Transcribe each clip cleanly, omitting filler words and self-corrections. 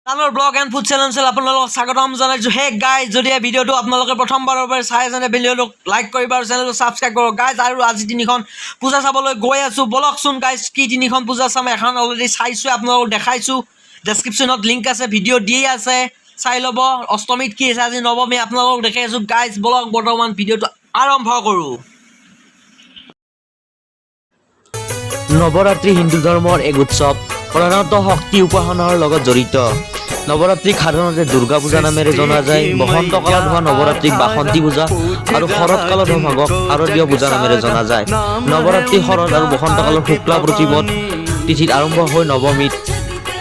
চানৰ blog and food channel আপোনালোকক স্বাগতম জনাইছোঁ। হে গাইজ, যদি এই ভিডিঅ'টো আপোনালোকে প্ৰথমবাৰৰ বাবে চাই আছে, ভিডিঅ'টোক লাইক কৰিব আৰু চেনেলটো ছাবস্ক্ৰাইব কৰক। গাইজ, আৰু আজি তিনিখন পূজা চাবলৈ গৈ আছোঁ। ব'লকচোন গাইজ, কি তিনিখন পূজা চাম। এখন অলৰেডি চাইছোঁ, আপোনালোকক দেখাইছোঁ। ডেছক্ৰিপশ্যনত লিংক আছে, ভিডিঅ' দি আছে, চাই ল'ব। অষ্টমীত কি আছে, আজি নৱমী, আপোনালোকক দেখাই আছোঁ। গাইজ, ব'লক, বৰ্তমান ভিডিঅ'টো আৰম্ভ কৰোঁ। নৱৰাত্ৰি হিন্দু ধৰ্মৰ এক উৎসৱ, প্ৰধানতঃ শক্তি উপাসনাৰ লগত জড়িত। নৱৰাত্ৰিক সাধাৰণতে দুৰ্গা পূজা নামেৰে জনা যায়। বসন্ত কালত হোৱা নৱৰাত্ৰিক বাসন্তী পূজা আৰু শৰৎ কালত হোৱা ভাগক শাৰদীয় পূজা নামেৰে জনা যায়। নৱৰাত্ৰি শৰৎ আৰু বসন্ত কালৰ শুক্লা প্ৰতিপদ তিথিত আৰম্ভ হৈ নৱমীত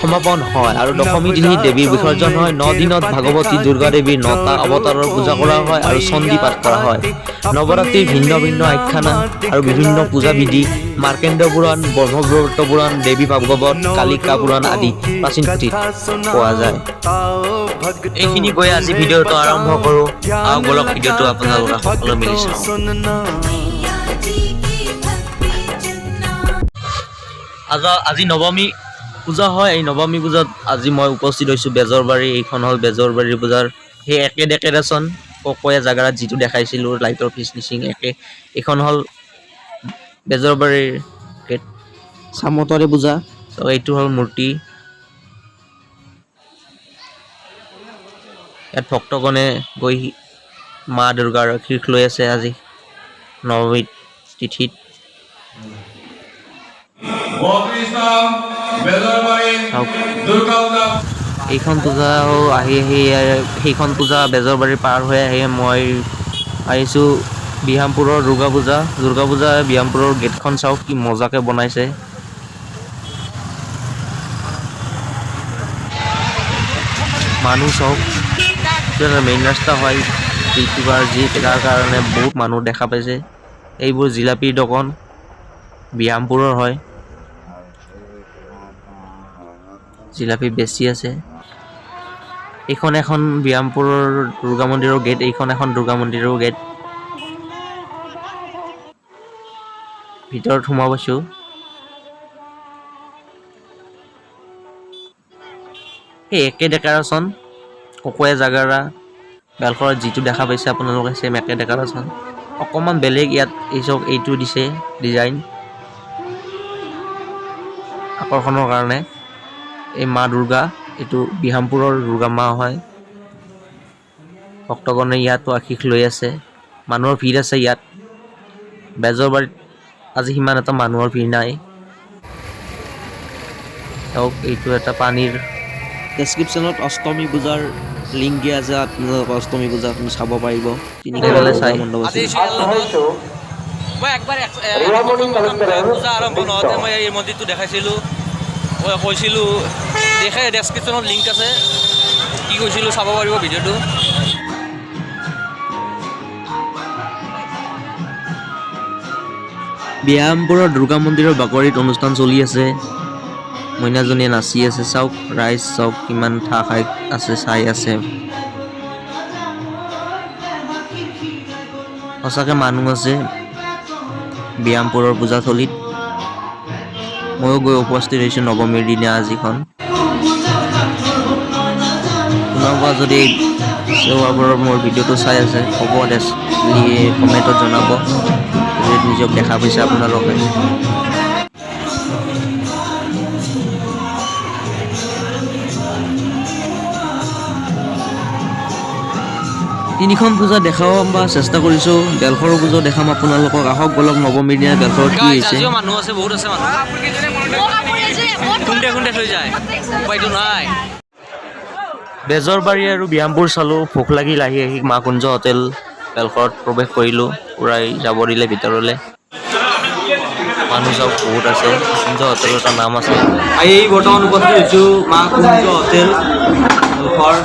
সমাপন হয় আৰু দশমী তিথিত দেৱীৰ বিসৰ্জন হয়। ন দিনত ভাগৱতী দুৰ্গা দেৱীৰ নটা অৱতাৰৰ পূজা কৰা হয় আৰু চণ্ডী পাঠ কৰা হয়। নৱৰাত্ৰিৰ ভিন্ন ভিন্ন আখ্যান আৰু বিভিন্ন পূজা বিধি মাৰ্কেণ্ড পুৰাণ, ব্ৰহ্মবৈবৰ্ত পুৰাণ, দেৱী ভাগৱত, কালিকা পুৰাণ আদি প্ৰাচীন পুথিত পোৱা যায়। এইখিনি কৈ আজি ভিডিঅ'টো আৰম্ভ কৰোঁ। আহক বলক, ভিডিঅ'টো আপোনালোকে সকলো মিলি চাওঁ। আজি নৱমী পূজা হয়। এই নৱমী পূজাত আজি মই উপস্থিত হৈছোঁ বেজৰবাৰী। এইখন হ'ল বেজৰবাৰীৰ পূজাৰ সেই একে ডেক'ৰেশ্যন, ককৈয়া জাগাত যিটো দেখাইছিলোঁ, লাইটৰ ফিনিচিং একে। এইখন হ'ল বেজৰবাৰীৰ গেট, চামতাৰে পূজা। চ' এইটো হ'ল মূৰ্তি। ইয়াত ভক্তগণে গৈ মা দুৰ্গাৰ আশীষ লৈ আছে আজি নৱমী তিথিত। চাওক, এইখন পূজাও আহি আহি সেইখন পূজা বেজৰবাৰী পাৰ হৈ আহি মই আহিছোঁ বিহামপুৰৰ দুৰ্গা পূজা। দুৰ্গা পূজা বিহামপুৰৰ গেটখন চাওক, কি মজাকে বনাইছে। মানুহ চাওক, মেইন ৰাস্তা হয় যিটো যি তাৰ কাৰণে বহুত মানুহ দেখা পাইছে। এইবোৰ জিলাপীৰ দোকান বিহামপুৰৰ হয়, জিলাপি বেছি আছে। এইখন এখন বিহামপুৰৰ দুৰ্গা মন্দিৰৰ গেট, এইখন এখন দুৰ্গা মন্দিৰৰ গেট। ভিতৰত সোমাব পাইছোঁ। সেই একে ডেক'ৰেশ্যন, ককৈয়া জাগাৰা বেলশৰত যিটো দেখা পাইছে আপোনালোকে, ছেম একে ডেক'ৰেশ্যন, অকণমান বেলেগ। ইয়াত এই চব এইটো দিছে ডিজাইন আকৰ্ষণৰ কাৰণে। এই মা দুৰ্গা, এইটো বিহামপুৰৰ দুৰ্গা মা হয়। ভক্তগণে ইয়াতো আশীষ লৈ আছে। মানুহৰ ভিৰ আছে ইয়াত। বেজৰবাৰীত আজি সিমান এটা মানুহৰ ভিৰ নাই। চাওক, এইটো এটা পানীৰ ডেছক্ৰিপশ্যনত অষ্টমী পূজাৰ লিংক দিয়া আছে, আপোনালোকে অষ্টমী পূজা আপুনি চাব পাৰিব। তিনিখন সেইফালে দুৰ্গা চাই। মণ্ডপ আছে। মই একবাৰ পূজা আৰম্ভ নহওঁতে মই এই মন্দিৰটো দেখাইছিলোঁ, মই কৈছিলোঁ, দেখে ডেছক্ৰিপশ্যনত লিংক আছে, কি কৈছিলোঁ চাব পাৰিব ভিডিঅ'টো। বিহামপুৰৰ দুৰ্গা মন্দিৰৰ বাকৰিত অনুষ্ঠান চলি আছে। মইনাজনীয়ে নাচি আছে। চাওক ৰাইজ, চাওক কিমান ঠাহ খাই আছে, চাই আছে। সঁচাকে মানুহ আছে বিহামপুৰৰ পূজাথলীত। ময়ো গৈ উপস্থিত হৈছোঁ নৱমীৰ দিনা আজিখন। কোনোবা যদি শিৱসাগৰৰ মোৰ ভিডিঅ'টো চাই আছে, ক'ব, কমেণ্টত জনাব যদি নিজক দেখা পাইছে আপোনালোকে। তিনিখন পূজা দেখাব বা চেষ্টা কৰিছোঁ। বেলশৰৰ পূজা দেখাম আপোনালোকক। আহক বলক, নৱমীৰ দিনা বেলশৰত কি গাইজ, হৈছে। আজিও মানুহ আছে, বহুত আছে মানুহ, খুন্দে খুন্দে থৈ যায়, উপায়টো নাই। বেজৰবাৰী আৰু বিহামপুৰ চালোঁ, ভোক লাগিল। আহি আহি মা কুঞ্জ হোটেল বেলশৰত প্ৰৱেশ কৰিলোঁ। পূৰাই যাব দিলে ভিতৰলৈ। মানুহ চাওক বহুত আছে। কুঞ্জ হোটেলৰ এটা নাম আছে। এই বৰ্তমান উপস্থিত হৈছোঁ মা কুঞ্জ হোটেল বেলশৰ।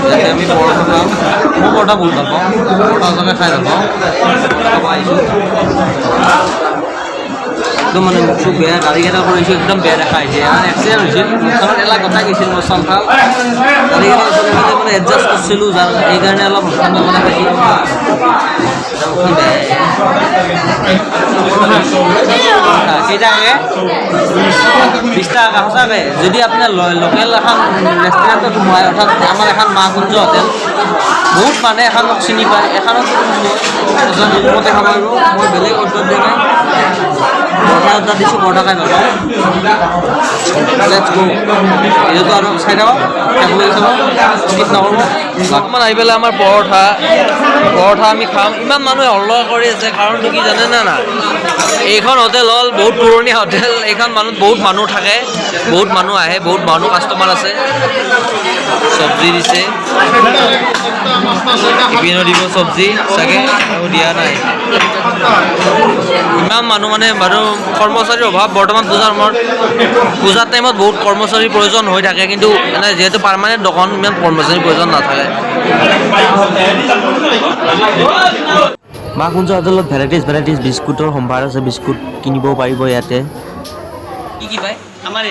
ইয়াতে আমি পৰঠা খাম। মই পৰঠা বহুত ভাল পাওঁ, পৰঠা সঁচাকৈ খাই ভাল পাওঁ। খাব আহিছোঁ। একদম মানে মুখটো বেয়া, গাড়ীকেইটা কৰিছোঁ, একদম বেয়া দেখা হৈছে। মানে এক্সিডেণ্ট হৈছিল, মুখখনত এলা গোটাই গৈছিল মোৰ চালফাল। গাড়ীকেইটা চলি পেলাই মানে এডজাষ্ট কৰিছিলোঁ, যাৰ সেইকাৰণে অলপ মুখখন মানে পাইছোঁ। কেইটাকে 20 টকা। সঁচাকৈ যদি আপোনাৰ লোকেল এখন ৰেষ্টুৰেণ্টত সোমায়, অৰ্থাৎ আমাৰ এখন মা কুঞ্জ হোটেল, বহুত মানুহে এখনক চিনি পায়। এখনত এজন ৰুমতে খাব পাৰিব। মই বেলেগ অৰ্ডাৰ দিয়া নাই, পৰঠা অৰ্ডাৰ দিছোঁ, পৰঠা খাই ভাল পাওঁ। Let's go. ভিডিঅ'টো আৰু চাই থাকক, শেষলৈকে চাব, স্কিপ নকৰিব। বৰ্তমান আহি পেলাই আমাৰ পৰঠা পৰঠা আমি খাম। ইমান মানুহে হল্লা কৰি আছে, কাৰণটো কি জানে নে নাই? এইখন হোটেল হ'ল বহুত পুৰণি হোটেল। এইখন মানুহ, বহুত মানুহ থাকে, বহুত মানুহ আহে, বহুত মানুহ কাষ্টমাৰ আছে। চব্জি দিছে, ইপিনেও দিব চব্জি চাগে, আৰু দিয়া নাই। ইমান মানুহ মানে বাৰু কৰ্মচাৰীৰ অভাৱ বৰ্তমান। পূজাৰ সময়ত, পূজাৰ টাইমত বহুত কৰ্মচাৰীৰ প্ৰয়োজন হৈ থাকে, কিন্তু এনে যিহেতু পাৰ্মানেণ্ট দোকান, ইমান কৰ্মচাৰীৰ প্ৰয়োজন নাথাকে। মা কুঞ্জ হোটেলত ভেৰাইটিজ ভেৰাইটিজ বিস্কুটৰ সম্ভাৰ আছে, বিস্কুট কিনিব পাৰিব ইয়াতে। কি কি পায়? আমাৰ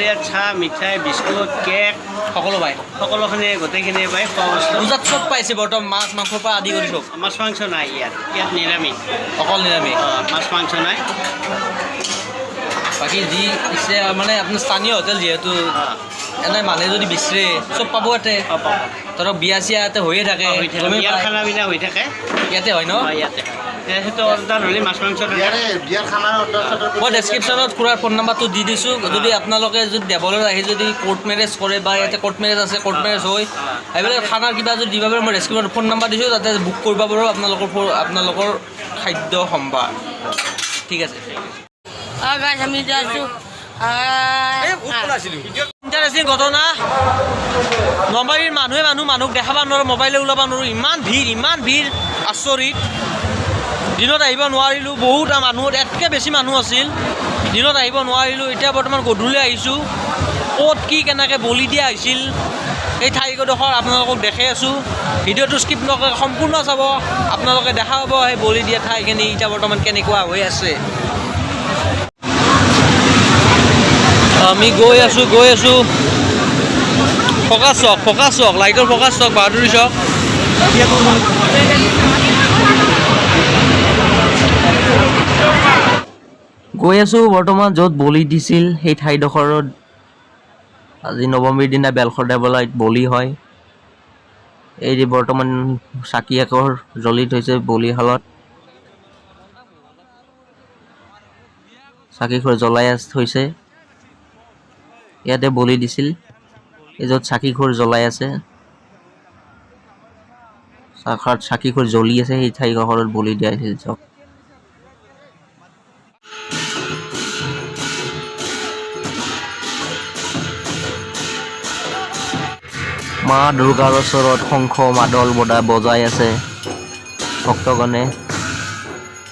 ইয়াত চাহ, মিঠাই, বিস্কুট, কেক। সকলো পায়। সকলোখিনিয়ে, গোটেইখিনিয়ে পায় খোৱা বস্তু। পূজাত চব পাইছে বৰ্তমান, মাছ মাংসৰ পৰা আদি কৰি চব। মাছ মাংস নাই ইয়াত, ইয়াত নিৰামিষ। অকল নিৰামিষ। অঁ, মাছ মাংস নাই। বাকী যি ইচ্ছে, মানে আপোনাৰ স্থানীয় হোটেল যিহেতু, এনে মানুহে যদি বিচাৰে চব পাব ইয়াতে। অঁ, পাব। ধৰক বিয়া চিয়া ইয়াতে হৈয়ে থাকে। অঁ, হৈ থাকে। গমেই বিয়াৰ পায়। খানা পিনা হৈ থাকে। ইয়াতে হয় ন? অঁ, ইয়াতে সেইটো অৰ্ডাৰ হ'লে মাছ মাংস মই ডেছক্ৰিপশ্যনত খুৰাৰ ফোন নাম্বাৰটো দি দিছোঁ। যদি আপোনালোকে যদি দেৱলত আহি যদি কোৰ্ট মেৰেজ কৰে বা ইয়াতে কোৰ্ট মেৰেজ আছে, কোৰ্ট মেৰেজ হৈ সেইবিলাক খানাৰ কিবা যদি দিব পাৰে, মই ডেছক্ৰিপশ্যনত ফোন নাম্বাৰ দিছোঁ, তাতে বুক কৰিব পাৰিব আপোনালোকৰ খাদ্য সম্ভাৰ। ঠিক আছে। গাইছ, আমি এতিয়া আছোঁ। ইণ্টাৰেষ্টিং ঘটনা। নলবাৰীৰ মানুহে মানুহ মানুহক দেখাব নোৱাৰোঁ, মোবাইলে ওলাব নোৱাৰোঁ, ইমান ভিৰ, ইমান ভিৰ, আচৰিত। দিনত আহিব নোৱাৰিলোঁ, বহুত মানুহ, ইয়াতকৈ বেছি মানুহ আছিল, দিনত আহিব নোৱাৰিলোঁ। এতিয়া বৰ্তমান গধূলি আহিছোঁ। ক'ত কি কেনেকৈ বলি দিয়া হৈছিল সেই ঠাইডোখৰ আপোনালোকক দেখাই আছোঁ। ভিডিঅ'টো স্কিপ নকৰাকৈ সম্পূৰ্ণ চাব, আপোনালোকে দেখা পাব সেই বলি দিয়া ঠাইখিনি এতিয়া বৰ্তমান কেনেকুৱা হৈ আছে। আমি গৈ আছোঁ, গৈ আছোঁ। ফকাচ চাওক, ফকাচ চাওক, লাইটৰ ফকাচ চাওক, বাহাদুৰি চাওক। গৈ আছোঁ বৰ্তমান য'ত বলি দিছিল সেই ঠাইডোখৰত। আজি নৱমীৰ দিনা বেলশৰ দেৱালয়ত বলি হয়। এই যে বৰ্তমান চাকি একৰ জ্বলি থৈছে বলিশালত, চাকি জ্বলাই থৈছে। ইয়াতে বলি দিছিল। এই য'ত চাকিঘৰ জ্বলাই আছে, শাখাত চাকিঘৰ জ্বলি আছে, সেই ঠাইডোখৰত বলি দিয়া হৈছিল। চাওক। মা দুৰ্গাৰ ওচৰত শংখ মাদল বজাই আছে ভক্তগণে।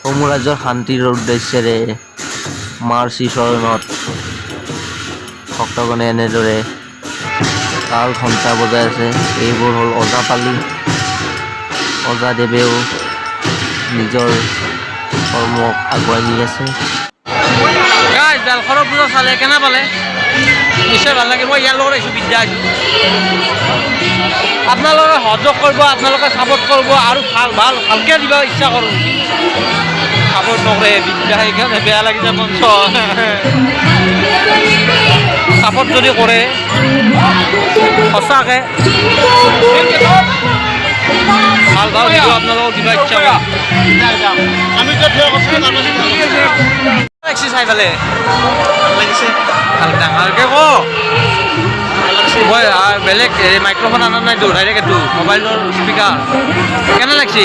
সমূহ ৰাজ্যৰ শান্তিৰ উদ্দেশ্যেৰে মাৰ শ্ৰীচৰণত ভক্তগণে এনেদৰে তাল ঘণ্টা বজাই আছে। এইবোৰ হ'ল ওজাপালি। ওজাদেৱেও নিজৰ কৰ্মক আগুৱাই নি আছে। গাইজ, বেলশৰৰ পূজা চালে, কেনে পালে? নিশ্চয় ভাল লাগে। মই ইয়াৰ লগত আহিছোঁ, বিদ্যা আহিছোঁ। আপোনালোকে সহযোগ কৰিব, আপোনালোকে ছাপোৰ্ট কৰিব আৰু ভাল ভাল ভালকৈ দিব ইচ্ছা কৰোঁ। ছাপোৰ্ট নকৰে বিদ্যা, সেইকাৰণে বেয়া লাগিছে মঞ্চ। ছাপোৰ্ট যদি কৰে সঁচাকৈ ভাল ভাল ভিডিঅ' আপোনালোকক দিব ইচ্ছা কৰোঁ। লাগছে চাই পেলাই। লাগিছে। ভাল, ডাঙৰকৈ ক। মই বেলেগ মাইক্ৰফোন অনা নাইতো, ডাইৰেক্ট এইটো মোবাইলৰ স্পীকাৰ। কেনে লাগছে?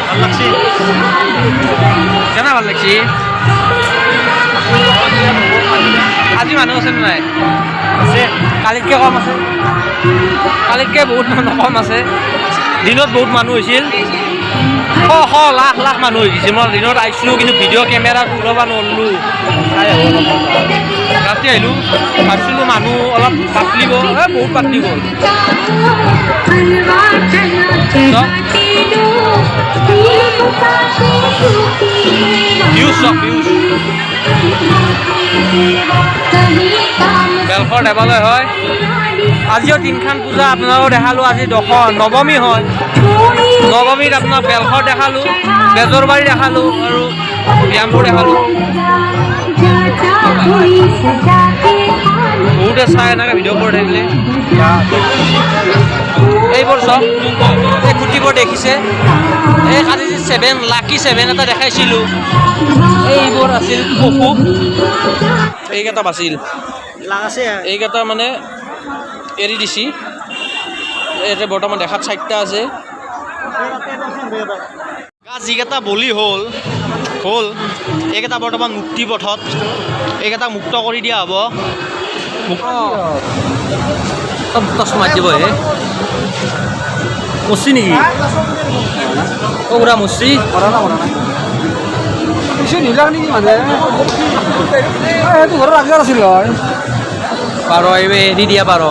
ভাল লাগছে। কেনে ভাল লাগছে? আজি মানুহ আছে নে নাই? আছে। কালিতকৈ কম আছে, কালিতকৈ বহুত মানুহ কম আছে। দিনত বহুত মানুহ হৈছিল, শ শ লাখ লাখ মানুহ হৈ গৈছে। মই দিনত আহিছিলোঁ, কিন্তু ভিডিঅ' কেমেৰাত ওলাব নোৱাৰিলোঁ। ৰাতি আহিলোঁ, ভাবিছিলোঁ মানুহ অলপ পাতলিব, এই বহুত পাতলি গ'ল। চাওক। ভিউজ চাওক, ভিউজ। বেলশৰ দেৱালয় হয়। আজিও তিনিখন পূজা আপোনালোকক দেখালোঁ। আজি নৱমী হয়। নৱমীত আপোনাক বেলশৰ দেখালোঁ, বেজৰবাৰী দেখালোঁ আৰু ব্যায়ামপুৰ দেখালোঁ। বহুতে চাই এনেকৈ ভিডিঅ' কৰি থাকিলে। এইবোৰ চব এই খুঁটিবোৰ দেখিছে। এই কালি যি 7 লাকি 7 এটা দেখাইছিলোঁ, এইবোৰ আছিল পশু। এইকেইটা বাচিল, এইকেইটা মানে এৰি দিছি। ইয়াতে বৰ্তমান দেখাত 4টা আছে। যিকেইটা বলি হ'ল হ'ল এইকেইটা বৰ্তমান মুক্তি পথত, এইকেইটা মুক্ত কৰি দিয়া হ'ব। দিব হে মচি নেকি? অ বুঢ়া মচি পাৰ এৰি দিয়া পাৰ।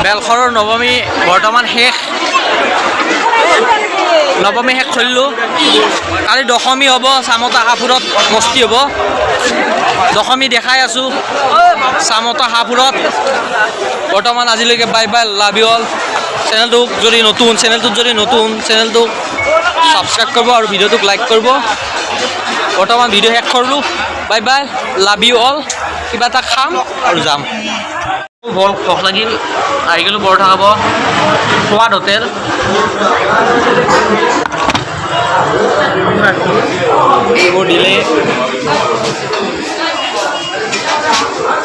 বেলশৰৰ নৱমী বৰ্তমান শেষ। নৱমী শেষ কৰিলোঁ। কালি দশমী হ'ব, চামতা হাফুৰত মস্তি হ'ব। দশমী দেখাই আছোঁ চামতা হাফুৰত। বৰ্তমান আজিলৈকে bye bye, love you all. চেনেলটোক যদি নতুন, চেনেলটোত যদি নতুন, চেনেলটোক ছাবস্ক্ৰাইব কৰিব আৰু ভিডিঅ'টোক লাইক কৰিব। বৰ্তমান ভিডিঅ' শেষ কৰিলোঁ। Bye bye, love you all. কিবা এটা খাম আৰু যাম। বৰ ভোক লাগিল, আহি গ'লোঁ পৰঠা খাব সোৱাদ হোটেল। এইবোৰ দিলে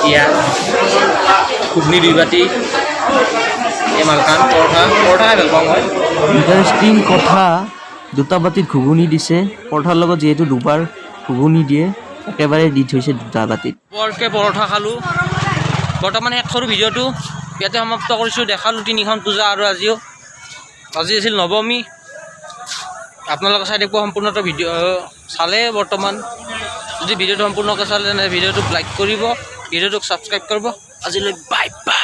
ইয়াত ঘুগনি 2 বাতি, এই মালখান পৰঠা। পৰঠা খাই ভাল পাওঁ মই। ইণ্টাৰেষ্টিং কথা, দুটা বাতিত ঘুগুনি দিছে পৰঠাৰ লগত, যিহেতু দুবাৰ ঘুগুনি দিয়ে একেবাৰে দি থৈছে দুটা বাতিত। বৰকৈ পৰঠা খালোঁ। বৰ্তমান শেষ কৰোঁ ভিডিঅ'টো, ইয়াতে সমাপ্ত কৰিছোঁ। দেখালোঁ তিনিখন পূজা আৰু আজিও আজি আছিল নৱমী। আপোনালোকে চাই থাকিব সম্পূৰ্ণটো ভিডিঅ' চালে। বৰ্তমান যদি ভিডিঅ'টো সম্পূৰ্ণকৈ চালে তেনে ভিডিঅ'টোক লাইক কৰিব, ভিডিঅ'টোক ছাবস্ক্ৰাইব কৰিব। আজিলৈ বাই বাই।